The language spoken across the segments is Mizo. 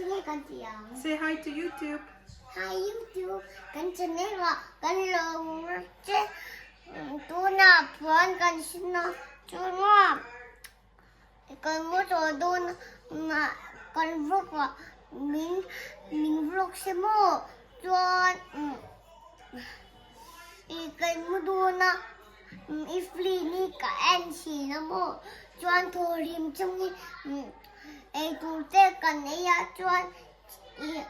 Tinge kan tih ang? Say hi to YouTube. Hi YouTube, kan channel ah kan lo che tunah puan kan sin a chunga kan mu tawh dawn a kan vlog ah min min vlog se maw chuan ih kan mu dawn a i film hi ka en thin a maw chuan thawhrim chungin eitur te kan ei a chuan ih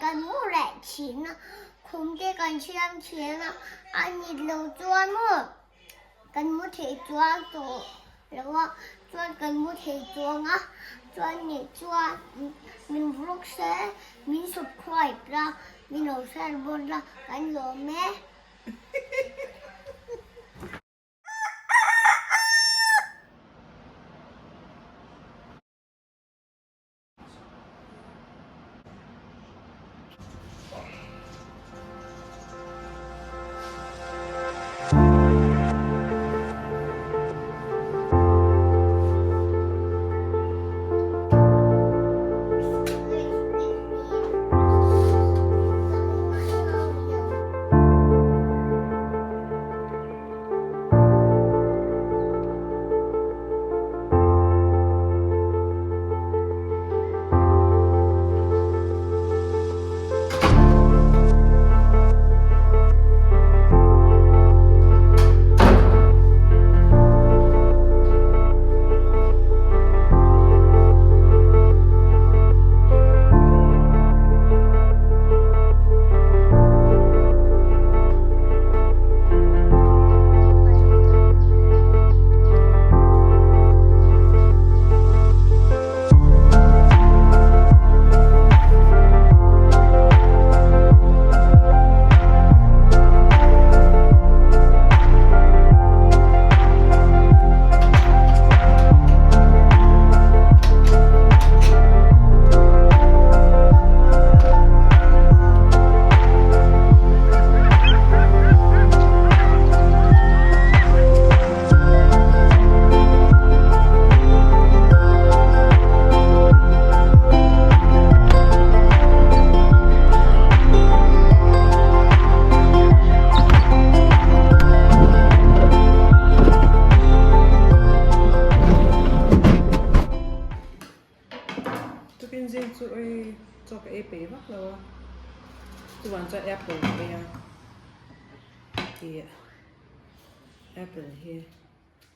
kan mu leh thin a khum te kan siam thin a a ni lo chuan maw kan mu thei chuang tawh lo a chuan kan mu thei chuang a chuan nih chuan min vlog se min subscribe la min lo share bawk la kan lawm e. Tukin zing chu ei chaw ka ei peih vak lo a, chuvang chuan apple ka ei a, ih apple hi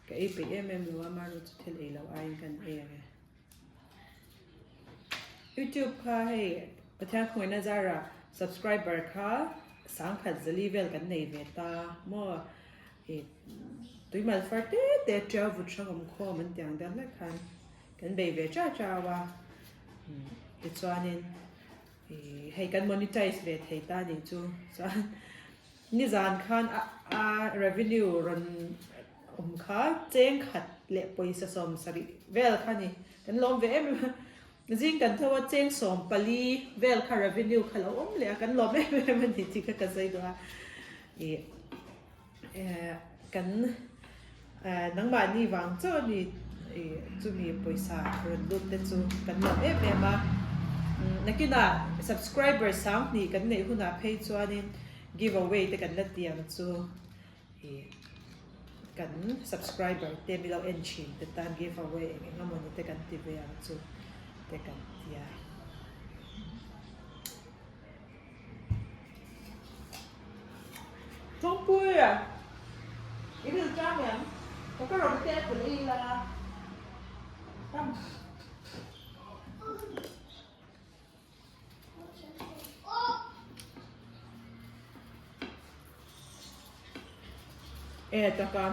ka ei peih em em lo a amaherawhchu chu thil ei loh aiin kan ei ang e. Youtube kha hei Pathian hmuihna zara subscriber kha sangkhat zali vel kan nei ve ta maw ih tuimal far te te tiau vut hrang awm khawm an tih ang deuh hlek khan. Kan bei ve chau chau a, tichuanin hei kan monetize ve thei ta nih chu chuan nizan khan a revenue rawn awm kha cheng khat leh pawisa 70 vel kha ni kan lawm ve em em a, zing kan tho a cheng 14 vel kha revenue kha lo awm leh a kan lawm em em a ni tih kha ka sawi duh a ih Kan nangmahni vang chauh a ni chumi pawisa rawn lut te chu kan lawm em em a. Nakinah subscriber sang hnih kan neih hunah phei chuanin give away te kan la ti ang chu kan subscriber te mi lo en thin te tan give away eng eng emawni te kan ti ve ang chu te kan ti a. Thawngpui a, i rilh tang em? Ka ka rawn te pul ei la. Come. E taka.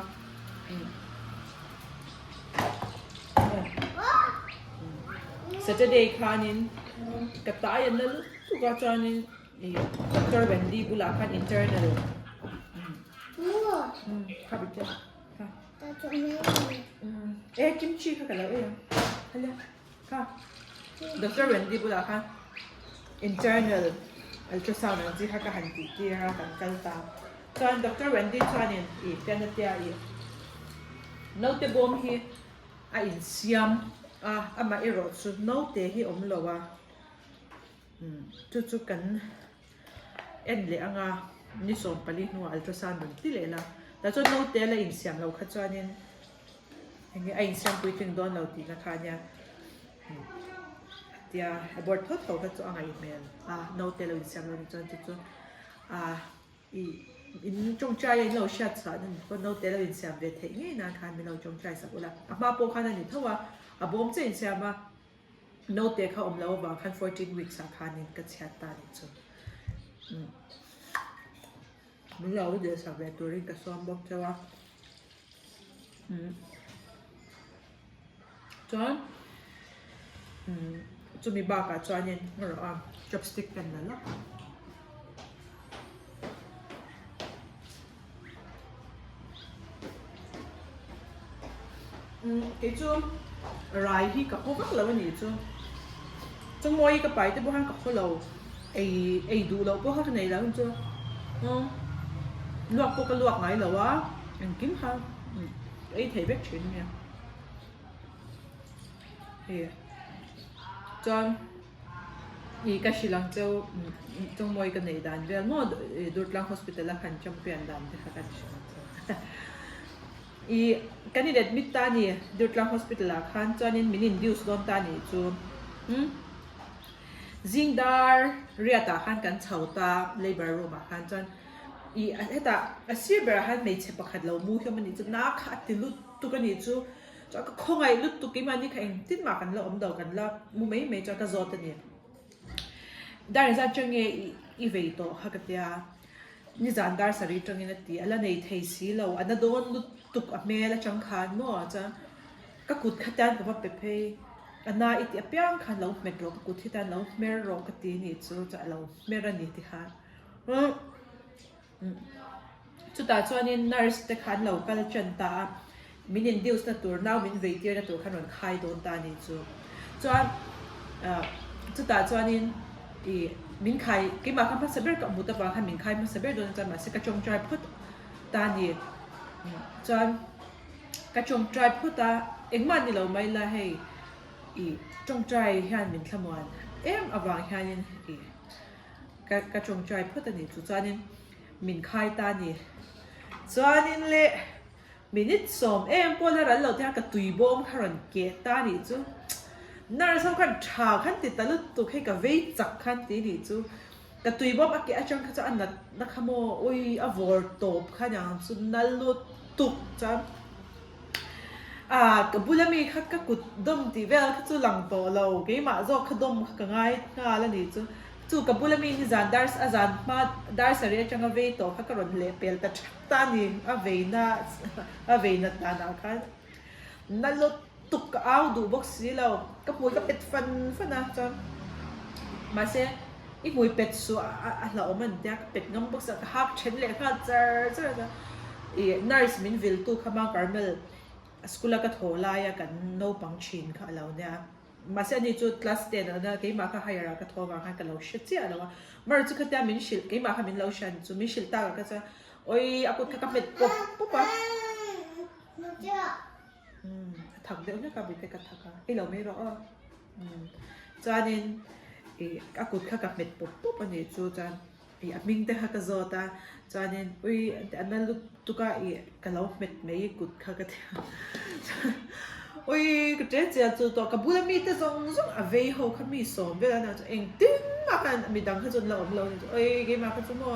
Saturday khanin ka tai an la lutuk a chuanin i Doctor Wendy bulah khan internal kha bit kha e kimchi kha ka lo ei ang hala kha Doctor Wendy bulah khan internal ultrasound ang chi kha ka han tih tir a kan kal ta chuan Doctor Wendy chuanin ih pian atia ih naute bawm hi a insiam a amaherawhchu naute hi awm lo a. Chu chu kan en leh anga ni 14 hnuah ultrasound rawn ti leh la. Tah chuan naute la insiam lo kha chuanin enge a insiam puitling dawn lo tihna kha ania tia abort tho tho kha chu a ngaih hmel a naute lo insiam lo ni chuan chu chu a i in tawngtai a in lo hriat chhuah na ni pawn naute lo insiam ve theih ngei nan khan min lo tawngtai sak ula a hma pawh khan a ni tho a a bawm che insiam a naute kha awm lo avang khan 14 weeks ah khanin ka chhiat ta ni chu min lo dil sak ve turin ka sawm bawk cheu a chuan chumi bakah chuanin erawh a chopstick pen la lawk kei chu rai hi ka haw vak lo a nih chu chawngmawii ka pai te pawh khan ka haw lo ei ei duh loh pawh kha ka nei lo ang chu luak pawh ka luak ngai lo a engkim kha ka ei thei vek thin ania hei chuan ih ka hrilh ang cheu chawngmawii ka neih dan vel maw Durtlang hospital a kan champion dan te kha ka hrilh ang cheu. I kan in admit ta ni Durtlang hospital ah khan chuanin min induce dawn ta ni chu umm zing dar riat ah khan kan chho ta labour room ah khan chuan i hetah a sir berah khan hmeichhe pakhat lo mu hiam a nih chu na kha a ti lut tuk a nih chu chuan ka khawngaih lut tuk keimahni kha engtin mah kan la awm lo kan la mu mai mai chuan ka zawt a ni dar engzat chang nge i vei tawh kha ka tia. Nizan dar sarih tangin a ti, a la nei thei si lo, a na dawn lutuk a hmel atang khan maw chuan ka kut kha tan ka va pe phei, a na i tih apiang khan lo hmet rawh ka kut hi tan lo hmer rawh ka ti nih chu chuan a lo hmer a ni ti khan chutah chuanin nurse te kha an lo kal tan ta a, min induce na tur nau min vei tir na tur khan rawn khai dawn ta a nih chu chuan chutah chuanin ih min khai keimah kha hmasa ber ka hmu ta vang khan min khai hmasa ber dawn a chuan mahse ka tawngtai phawt ta a ni chuan ka tawngtai phawt a engmah ni lo mai la hei ih tawngtai hian min thlamuan em avang hianin ih ka ka tawngtai phawt a ni chu chuanin min khai ta a ni chuanin le. Minute 10 em pawh la ral lo te khan ka tui bawm kha rawn keh ta a nih chu. Nurse ho khan tha khan ti ta lutuk hei ka vei chak khan ti nih chu. Ka tui bawm a keh atang kha chu a nat na kha maw ui a vawr tawp kha niang chu na lutuk chuan ah ka bula mi kha ka kut dawm tih vel kha chu lang tawh lo keimah zawk kha dawm kha ka ngai nghal a nih chu. Chu ka bula mi hi zan dar a zan hma dar sarih atanga vei tawh kha ka rawn leh pel ta thak ta a ni. A veina a veina danah khan na lutuk ka au duh bawk si lo. Ka hmui ka pet fan fan a chuan mahse i hmui pet suh a hlauhawm a ni tia ka pet ngam bawk si a ka hak then leh nghal char char a chuan ih nurse min viltu kha Mount Carmel school a ka thaw laia kan naupang thin kha a lo nia. Mahse ani chu class 10 a na keimah kha higher ah ka thaw avang khan ka lo hre chiah lo a, mar chu khatia min hrilh keimah kha min lo hria ni chu min hrilh tak ah kha chuan awi a kut kha ka hmet pawp pawp a umm a thak deuh hlek a bike ka thak a ei lo mai rawh aw umm chuanin ih a kut kha ka hmet pawp pawp a nih chu chuan ih a hming te kha ka zawt a chuanin ui a na lutuk a ih ka lo hmet mai kut kha ka ti a ui ka ṭe chian chu tawh ka bula mite zawng zawng a vei ho kha mi sawm vel a nia chu engtin mah khan midang kha chu an la awm lo a ni chu ui keimah kha chu maw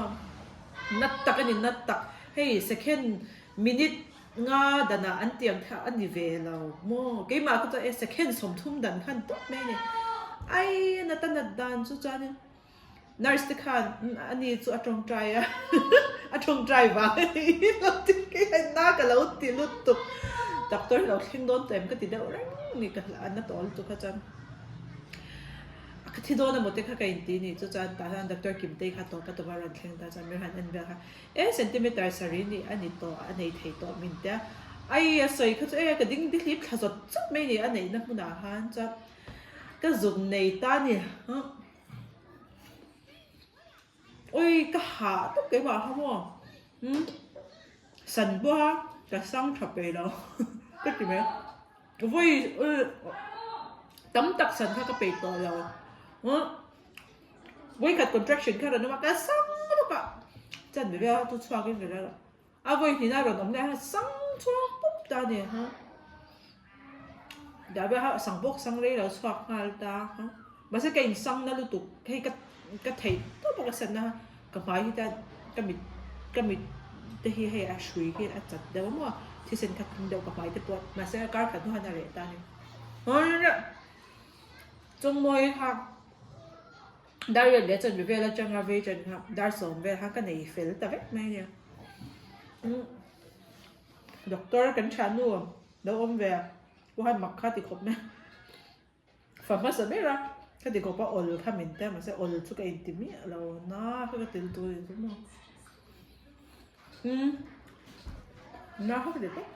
nat tak a ni nat tak hei second minute nga danah an tiang kha a ni ve lo maw keimah kha chu e second 30 dan khan tawp mai a ni ai a nat a nat dan chu chuanin. Nurse te khan ani chu a tawngtai a, a tawngtai vang a ni lo ti khi a na ka lo ti lutuk. Doctor hi lo thleng dawn tawh em ka ti deuh reng ni ka a na tawh lutuk kha chuan a ka thi dawn emaw te kha ka inti ni chu chuan tah hian doctor Kimtei kha tawp a tawp a rawn thleng ta chuan min han en vel kha e centimeter sarih ni a ni tawh a nei thei tawh min tia ai a sawi kha chu e ka ding dihlip thla zawt zawt mai ni a neihna hmunah khan chuan ka zuk nei ta ni. Ui ka hah tawp keimah kha maw umm san pawh a ka sang tha pe lo ka ti mai vawi tam tak san kha ka peih tawh lo umm. Vawikhat contraction kha rawn awm a, ka sang lutuk a, chan ve vel chu chhuak in ka ral a, a vawi hnihna rawn awm leh a sang chhuak pup ta a ni ha. Dah vel kha sang bawk sang rei lo chhuak nghal ta ha. Mahse ka insang na lutuk hei ka ka theih tawp a ka san na ka hmai hi tan ka mit ka mit te hi hei a hrui hi a chat deuh a maw thisen kha thing deuh ka hmai te pawh mahse a kar khat hnu hian a reh ta a ni. Chawngmawi kha dar riat leh chanve vel atanga vei ṭan kha dar sawm vel khan ka nei fel ta vek mai a nia. Doctor kan thiannu lo awm ve pawh khan mak kha ti khawp mai a. Fa hmasa ber a ka ti khawp a awl kha min tia mahse awl chu ka inti miah lo na kha ka tel tur a ni chu maw. Umm na kha ka ti tawp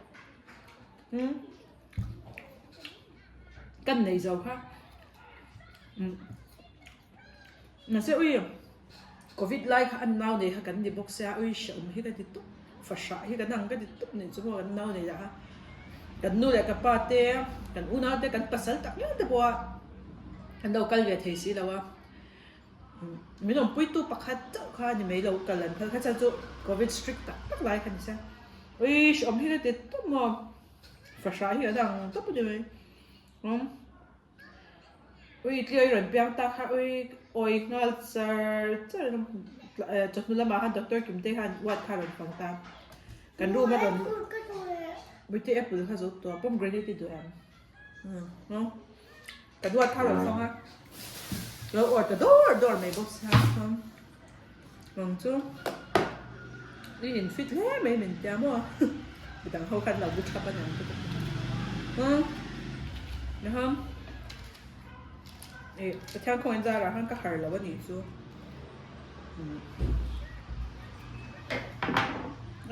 umm kan nei zo kha umm mahse ui covid lai kha an nau nei kha kan ni bawk sia ui hrehawm hi ka ti tawp fahrah hi kan ang ka ti tawp nih chu maw kan nau nei lah a kan nu leh ka pa te kan unau te kan pasal tak ngial te pawh a an lo kal ve thei si lo a min awmpuitu pakhat chauh kha a ni mai lo kal an phal kha chuan chu covid strict tak tak lai kha ni sia ui hrehawm hi ka ti tawp maw fahrah hi kan ang tawp a ni mai umm. Ui tliawi rawn piang ta kha ui awi nghal char char chawhnu lamah khan doctor Kim te khan ward kha rawn fang ta kan room a rawn Bawihte apple kha zo tawh pomegranate i duh em kan ward kha rawn fang a lo awr ta dawr dawr mai bawk sia Mang chu i in fit hle mai min tia maw midang ho khan lo bu thap a niang chu ka ti a niham ih Pathian khawngaih zarah khan ka har lo a nih chu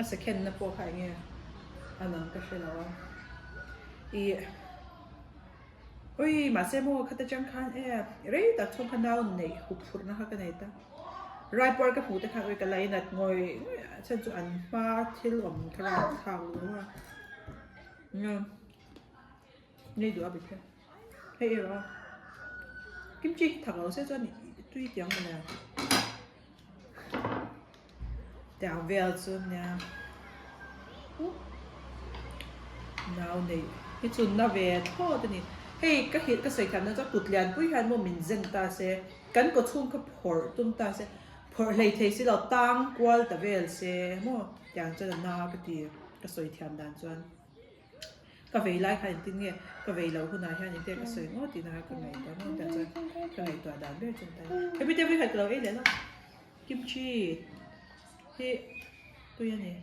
a second na pawh kha enge a nang ka hre lo a ih. Ui, mahse maw khata chang khan e rei tak chhung kha nau neih hup phurhna kha ka nei ta. Raipuar ka hmuh te khan ui ka lainat ngawih ngawih a chhan chu an hma thil awm kha ran thlak luh a. Nia, nei duh a bik hian. Hei erawh a kimchi hi thak lo se chuan tui tiang mawle. Tiang vel chu nia nau neih hi chu na ve thlawt a ni. Hei ka hrilh ka sawi thiam na chuan kut lian pui hian maw min zen ta se kan kaw chhung kha phawrh tum ta se phawrh hlei thei si lo tang kual ta vel se maw tiang chuan a na ka ti ka sawi thiam dan chuan. Ka vei lai kha engtin nge ka vei loh hunah hian engtin ka sawi ngawt tihna kha ka ngaihtuah ngawt a chuan ka ngaihtuah dan ber chu ta hemi te vawikhat ka lo ei leh lawk kimchi hi tui a ni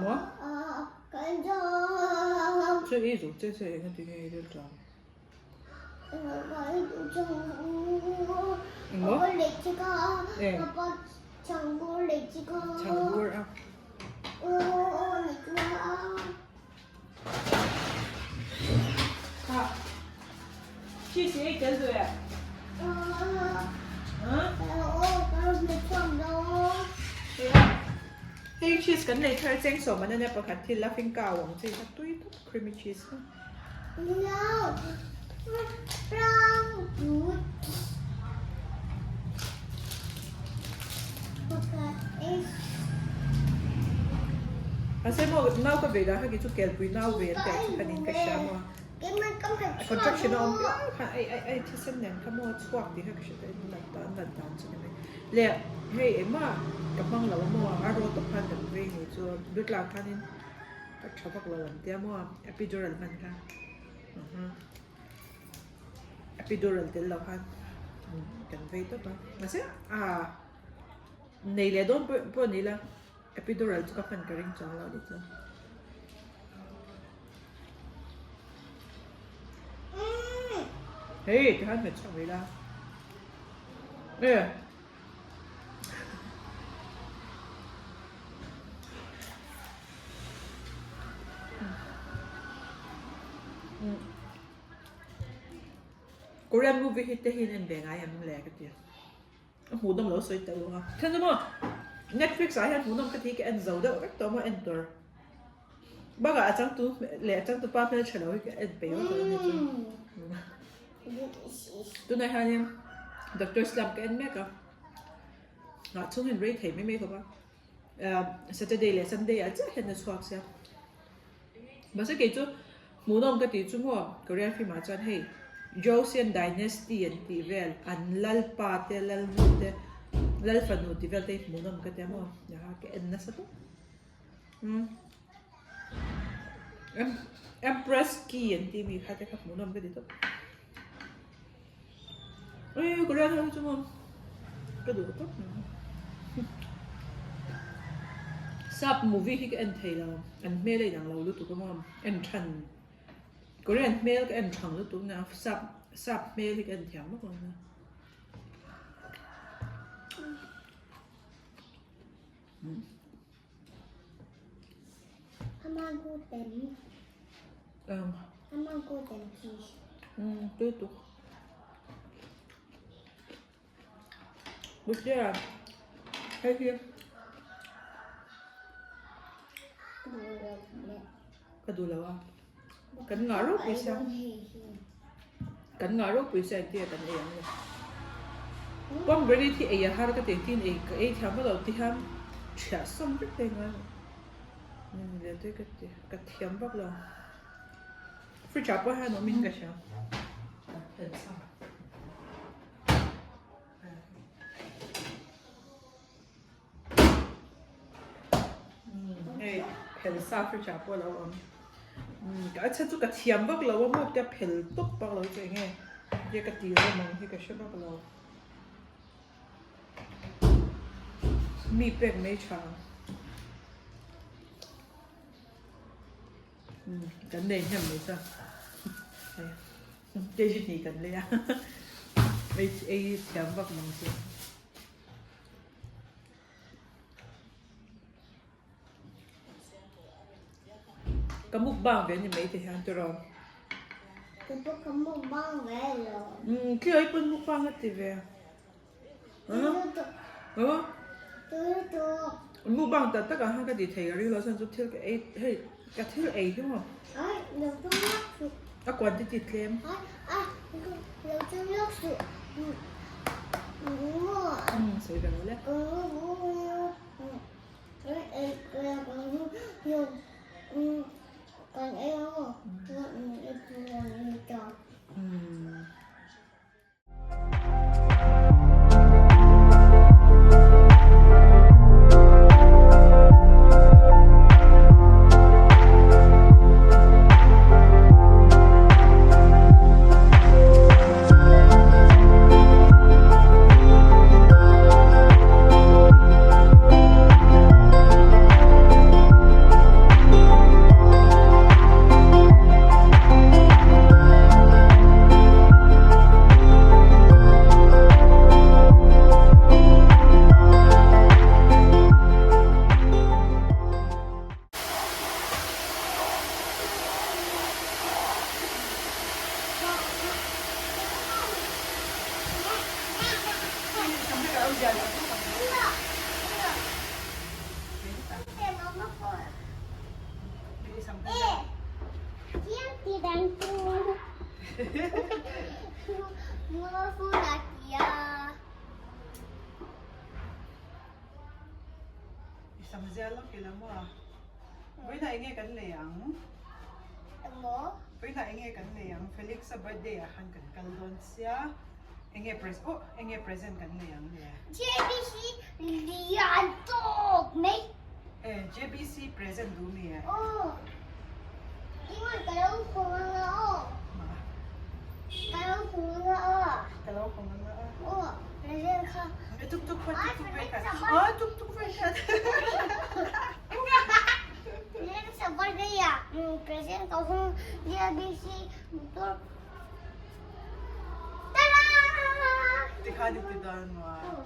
maw chu i zuk che che eng ati nge i ril tang. Chhangur a. Kha. Cheese ei tel duh em? Hei cheese kan nei thar cheng sawm an ania pakhat thil laughing cow ang chi kha tui tawp creamy cheese kha. Mahse maw nau ka vei dah kha ki chu kelpui nau ve an tih chu khanin ka hria maw a contraction a awm piang kha ai ai ai thisen nen kha maw chhuak tih kha ka hre tawh in nat dan nat dan chu ni mai leh hei engmah ka hmang lo a maw a raw tawp khan kan vei ni chu dutla khanin. Ka tha vak lo an tia maw epidural hman kha epidural tel lo khan kan vei tawp a mahse a nei leh dawn pawh ni la epidural chu ka hman ka ring chuang lo a ni chuan. Hei tikhan hmet chhuak mai la e. Korean movie hi te hian en ve ngai em le ka ti a hmuhnawm lo sawi teuh ang a then chu maw Netflix ah hian hmuhnawm ka ti ka en zo deuh vek tawh maw en tur. Bakah a changtu leh a changtupa hmeltha lo hi ka en peih vak lo a ni chu. Tunah hianin Doctor Slump ka en mek a, nghah chhung hian rei thei mai mai khawp a, Saturday leh Sunday ah chiah hian a chhuak sia. Mahse kei chu hmuhnawm ka tih chu maw Korean film ah chuan hei Joseon Dynasty an tih vel an lalpa te lalnu te lalfanu tih vel te hi hmuhnawm ka tia maw ka en nasa tawp. Empress Ki an tih mi kha te kha hmuhnawm ka ti tawp. Ui Korean ho hi chu maw ka duh tawp mai. Sap movie hi ka en thei lo an hmel a inang lo lutuk a maw en than Korean hmel ka en thang lutuk nia sap sap hmel hi ka en thiam vak lo nia. Tui tuk. Butia hei hi ka duh lo a kan ngah ropui sia kan ngah ropui sia engtin nge kan ei ang le pomegranate hi ei a har ka ti engtin ei ka ei thiam vak lo ti hian thiah sawm vek te ngai le te ka ti ka thiam vak lo fridge ah pawh hian awm in ka hria. Hei phel sa fridge ah pawh a lo awm a chhe chu ka thiam vak lo a maw tia phel tawp vak lo chu eng nge tia ka ti zawm ang hi ka hre vak lo mi pek mai tha ang kan nei hnem mai chuan hei kg hnih kan lei a ei thiam vak mang chu. Ka mukbang ve a ni mai te hian tiraw. Ka pawh ka mukbang ve lo. Umm khi ai pawn mukbang a ti ve. Mukbang tak tak ah khan ka ti thei ka ring lo chuan chu thil ka ei hei ka thil ei hi maw. A quantity tlem. Sawi ve lo le. I sam zial lawk ila maw? Vawiinah enge kan lei ang? Vawiinah enge kan lei ang? Felix-a birthday ah khan kan kal dawn sia. Enge pres oh enge present kan lei ang le? JBC lian tawk mai. Eh JBC present duh mi e? Aw. Tingan ka lo khawng anga aw. Ka lo khawng anga aw. Ka lo khawng anga aw. Aw present kha. E tuk tuk khat tuk tuk ve khat. Aw tuk tuk ve khat. Felix a birthday ah present ka hung JBC motor. Tikhan i ti dan maw?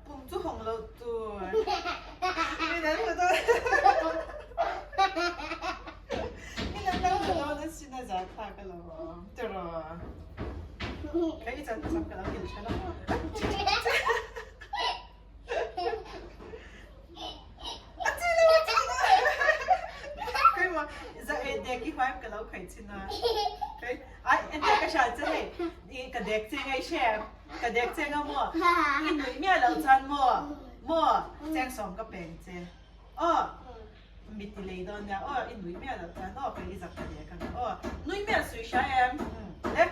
Pum chu hawng lo tur. Mi nan hmu dawn. Mi nan lo hmu dawn a sin a zah thlak alawm. Tiraw. Ka i chan hmasam ka lo hil tha lo. chhin a. Ai, ente ka hriat che hei. I ka dek che ngai hre em? Ka dek che nga maw? I nuih miah loh chuan maw? Maw? Cheng sawm ka peng che. Aw, mit i lei dawn nia. Aw, i nuih miah loh chuan aw, kei i zak ka dek ang. Aw, nui miah suih hria em? Le.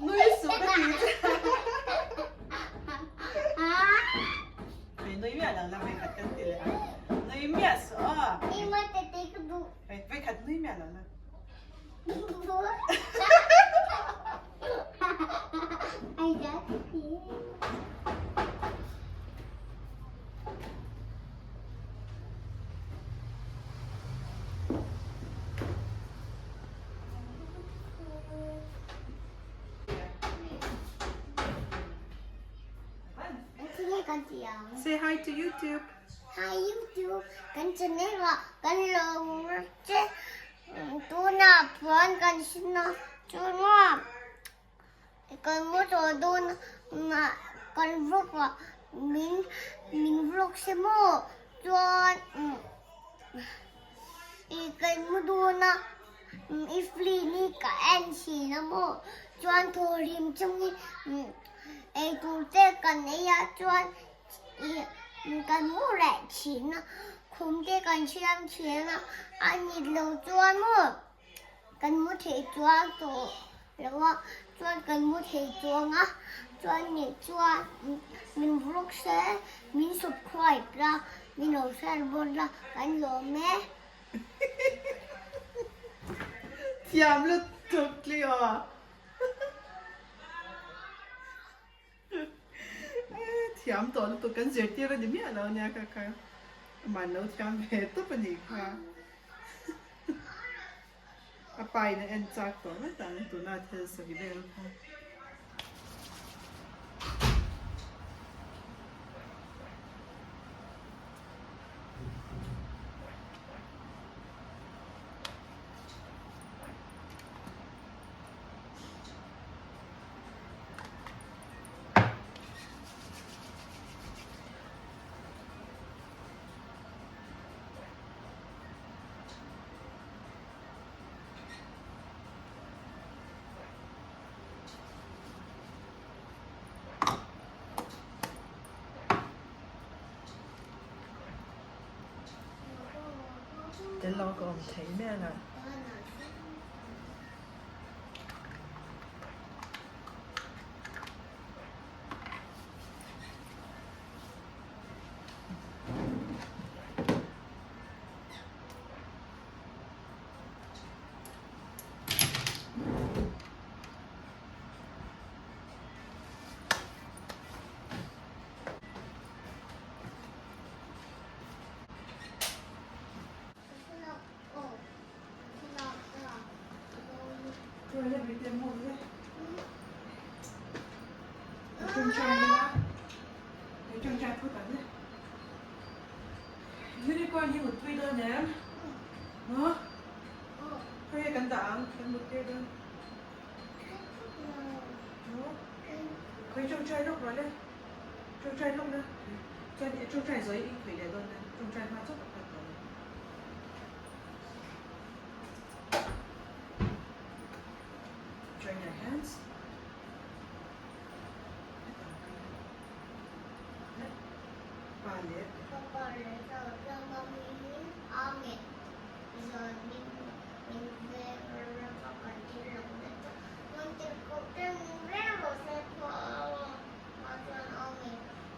Nui suh ka ti che. Hei nui miah lo la vei khat kan ti leh ang. Nui miah suh aw. Hei vei khat nui miah lo la. Say hi to YouTube. Hi YouTube. Kan channel ah kan lo che tunah puan kan sin a chunga kan mu tawh dawn a kan vlog ah min min vlog se maw chuan ih kan mu dawn a i film hi ka en thin a maw chuan thaw hlim chungin eitur te kan ei a chuan ih kan mu reh thin a khum te kan siam thin a a ni lo chuan maw. Kan mu thei chuang tawh lo a, chuan kan mu thei chuang a, chuan nih chuan min vlog se, min subscribe la, min lo share bawk la, kan lawm e. Thiam lutuk Cleo. Thiam tawh lutuk kan zirtir a ni miah lo nia kha kha aman lo thiam ve tawp a nih kha a pa in a en chak tawh ngawt ang tuna thil sawi vel kha. Tel lo ka awm thei miah lo. Unicorn hi mutpui dawn em? Maw? Khawnge kan dah ang? Kan muttir dawn. Maw? Khawi tawngtai lawk rawh le. Tawngtai lawk la. Chuan i tawngtai zawi i khawih leh dawn nia. Tawngtai hma chauh ka tawh. Join your hands.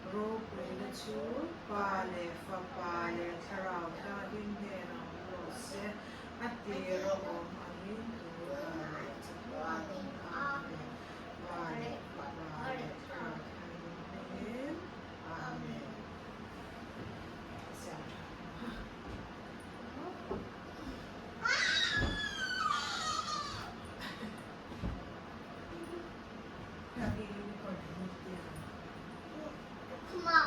Ropuina chu Pa leh Fapa leh Thlarau Thianghlim hnenah awm rawh se. A tir a awm angin tuna leh chatuanin Amen. Pa leh Fapa leh Thlarau Thianghlim hmingin Amen. Siam tha ha. Heng hi unicorn an ni tia. Khuma.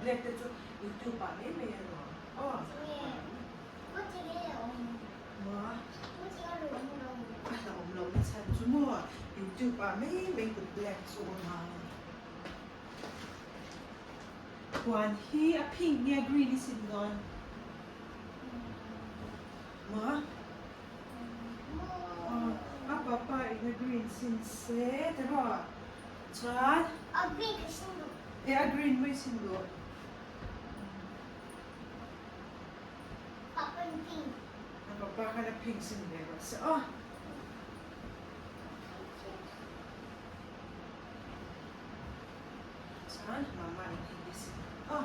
black te chu youtube ah mai mai alawm aw. Maw? A hlauhawm loh na chhan chu maw youtube ah mai mai kut black chu awm ang. Puan hi a pink nge green i sin dawn? Maw? A papa in a green sin se tiraw? Chuan. A green ka sin duh. E a green mai sin duh. Papa in pink. A papa khan a pink sin ve rawh se aw. Chuan mama in hei hi sin aw.